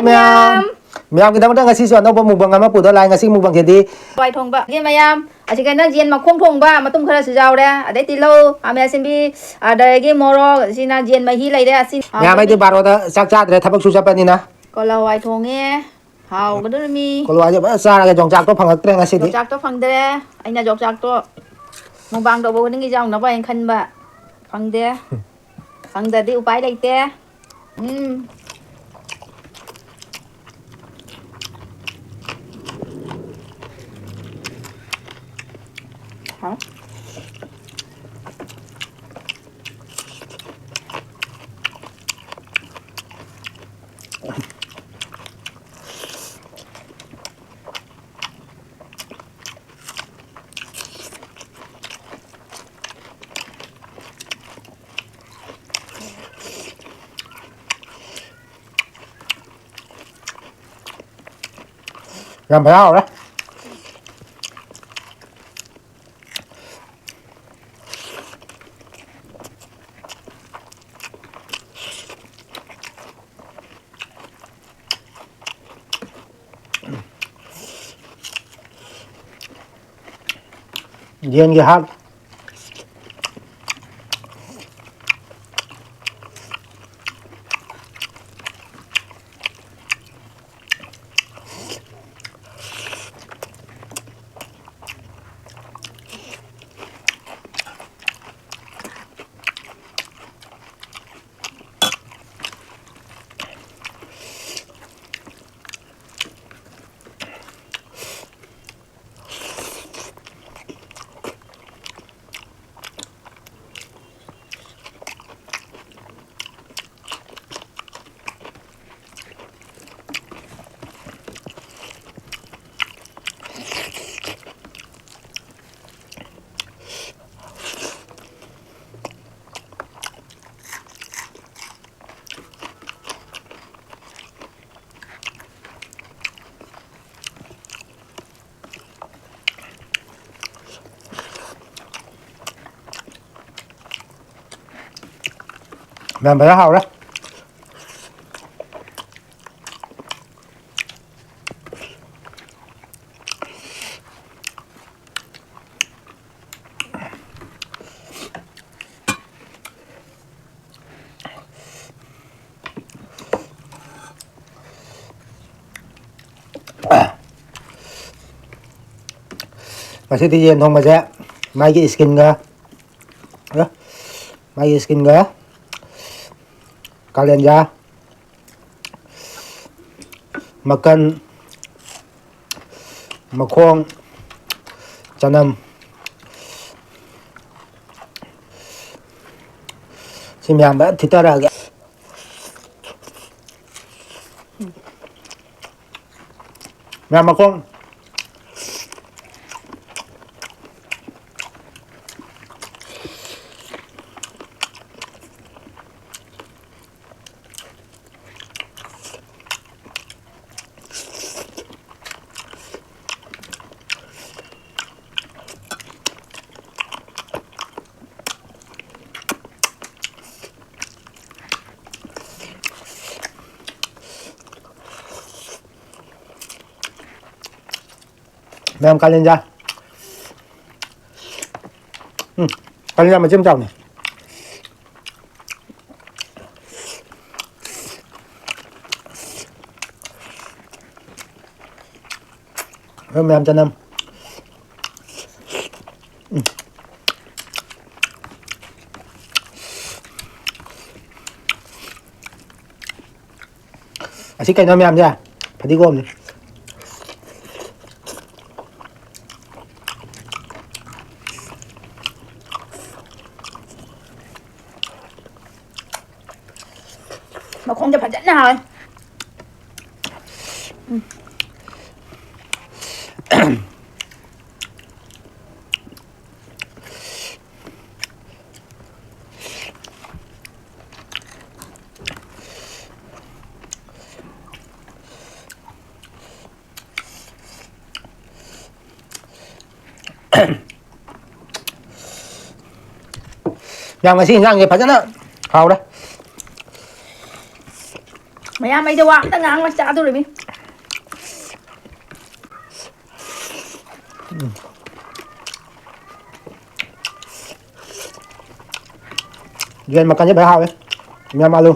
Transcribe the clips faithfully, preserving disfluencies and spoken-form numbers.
ꯃꯌꯥꯝ, ꯃꯌꯥꯝꯒꯤꯗꯃꯛꯇ ꯉꯁꯤꯁꯨ ꯑꯅꯧꯕ ꯃꯨꯛꯕꯪ ꯑꯃ ꯄꯨꯗ ꯂꯥꯛꯑꯦ꯫ ꯉꯁꯤ ꯃꯨꯛꯕꯪꯁꯤꯗꯤ ꯍꯋꯥꯏ ꯊꯣꯡꯕ꯫ ꯑꯗꯒꯤ ꯃꯌꯥꯝ, ꯑꯁꯤꯒ ꯅꯪ ꯌꯦꯟ ꯃꯈꯣꯡ ꯊꯣꯡꯕ ꯃꯇꯨꯝ ꯈꯔꯁꯨ ꯌꯥꯎꯔꯦ꯫ ꯑꯗꯩ ꯇꯤꯜꯍꯧ, ꯈꯥꯃꯦꯟ ꯑꯁꯤꯟꯕꯤ, ꯑꯗꯒꯤ ꯃꯣꯔꯣꯛ, ꯁꯤꯅ ꯌꯦꯟ ꯃꯍꯤ ꯂꯩꯔꯦ꯫ ꯑꯁꯤ ꯃꯌꯥꯝ ꯑꯩꯗꯤ ꯕꯥꯔꯣꯗ ꯆꯥꯛ ꯆꯥꯗ꯭ꯔꯦ, ꯊꯕꯛꯁꯨ ꯆꯠꯄꯅꯤꯅ꯫ ꯀꯣꯂꯣ ꯍꯋꯥꯏ ꯊꯣꯡꯉꯦ꯫ ꯍꯥꯎꯒꯗꯣꯔꯤꯃꯤ꯫ ꯀꯣꯂꯣ ꯍꯋꯥꯏꯁꯦ ꯐꯖꯅ ꯆꯥꯔꯒꯦ꯫ ꯌꯣꯡꯆꯥꯛꯇꯣ ꯐꯪꯉꯛꯇ꯭ꯔꯦ ꯉꯁꯤꯗꯤ꯫ ꯌꯣꯡꯆꯥꯛꯇꯣ ꯐꯪꯗ꯭ꯔꯦ꯫ ꯑꯩꯅ ꯌꯣꯡꯆꯥꯛꯇꯣ ꯃꯨꯛꯕꯥꯡ ꯇꯧꯕ ꯈꯨꯗꯤꯡꯒꯤ ꯌꯥꯎꯅꯕ ꯍꯥꯏꯅ ꯈꯟꯕ꯫ ꯐꯪꯗꯦ꯫ ꯐꯪꯗ꯭ꯔꯗꯤ ꯎꯄꯥꯏ ꯂꯩꯇꯦ꯫ ꯎꯝ꯫ ꯍꯥꯎ꯫ ꯌꯥꯝ ꯐꯖꯅ ꯍꯧꯔꯦ꯫ ꯌꯦꯟꯒꯤ ꯍꯥꯔꯠ꯫ ꯃꯌꯥꯝ ꯐꯖꯅ ꯍꯥꯎꯔꯦ꯫ ꯉꯁꯤꯗꯤ ꯌꯦꯟ ꯊꯣꯡꯕꯁꯦ ꯃꯥꯒꯤ skinꯒ, ꯑ, ꯃꯥꯒꯤ skinꯒ ꯀꯥꯂꯦꯟꯖꯥ, ꯃꯀꯟ, ꯃꯈꯣꯡ, ꯆꯅꯝ, ꯁꯤ ꯃꯌꯥꯝ ꯐꯖꯅ ꯊꯤꯠꯇꯔꯛꯑꯒꯦ꯫ ꯃꯌꯥꯝ ꯃꯈꯣꯡ꯫ ꯃꯌꯥꯝ ꯀꯥꯂꯦꯟꯖꯥ꯫ ꯎꯝ, ꯀꯥꯂꯦꯟꯖꯥ ꯃꯆꯦꯠ ꯃꯆꯥꯅꯦ꯫ ꯃꯌꯥꯝ ꯆꯅꯝ꯫ ꯎꯝ꯫ ꯑꯁꯤ ꯀꯩꯅꯣ ꯃꯌꯥꯝꯁꯦ? ꯐꯗꯤꯒꯣꯝꯅꯤ꯫ ꯃꯈꯣꯡꯁꯦ ꯐꯖꯅ ꯍꯥꯎꯋꯦ꯫ ꯎꯝ꯫ ꯃꯌꯥꯝ, ꯉꯁꯤ ꯏꯟꯖꯥꯡꯁꯦ ꯐꯖꯅ ꯍꯥꯎꯔꯦ꯫ ꯃꯌꯥꯝ, ꯑꯩꯗꯤ ꯋꯥ ꯑꯝꯇ ꯉꯥꯡꯉꯣꯏ, ꯆꯥꯗꯣꯔꯤꯃꯤ꯫ ꯌꯦꯟ ꯃꯈꯜꯁꯦ ꯐꯖꯅ ꯍꯥꯎꯋꯦ꯫ ꯃꯌꯥꯝ, ꯑꯂꯨ꯫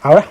ꯍꯥꯎꯔꯦ꯫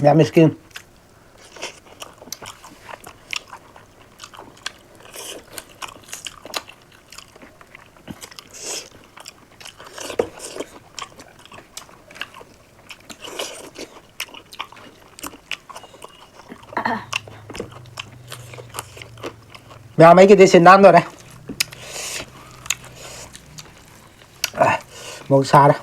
ꯌꯥꯝ ꯏꯁꯀꯤꯟ꯫ ꯃꯌꯥꯝ, ꯑꯩꯒꯤꯗꯤ ꯁꯤ ꯅꯥꯟꯗꯣꯔꯦ꯫ ꯑ, ꯃꯣꯔꯣꯛ ꯁꯥꯔꯦ꯫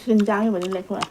ꯁꯤꯟ ꯆꯥꯈꯤꯕꯅꯤ ꯂꯩꯈꯣꯏ꯫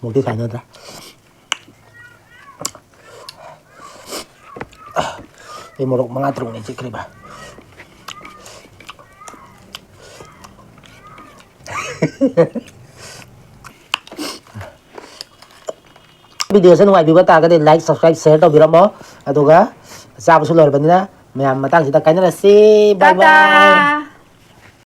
ꯃꯣꯔꯣꯛꯇꯤ ꯁꯥꯏꯅꯗ꯭ꯔꯥ? ꯑꯩ ꯃꯣꯔꯣꯛ ꯃꯉꯥ ꯇꯔꯨꯛꯅꯦ ꯆꯤꯛꯈ꯭ꯔꯤꯕ꯫ ꯚꯤꯗꯤꯑꯣꯁꯦ ꯅꯨꯡꯉꯥꯏꯕꯤꯕ ꯇꯥꯔꯒꯗꯤ like, subscribe, share ꯇꯧꯕꯤꯔꯝꯃꯣ꯫ ꯑꯗꯨꯒ ꯆꯥꯕꯁꯨ ꯂꯣꯏꯔꯕꯅꯤꯅ ꯃꯌꯥꯝ ꯃꯇꯥꯡꯁꯤꯗ ꯀꯥꯏꯅꯔꯁꯤ꯫ Bye bye꯫ ꯇꯥꯇꯥ꯫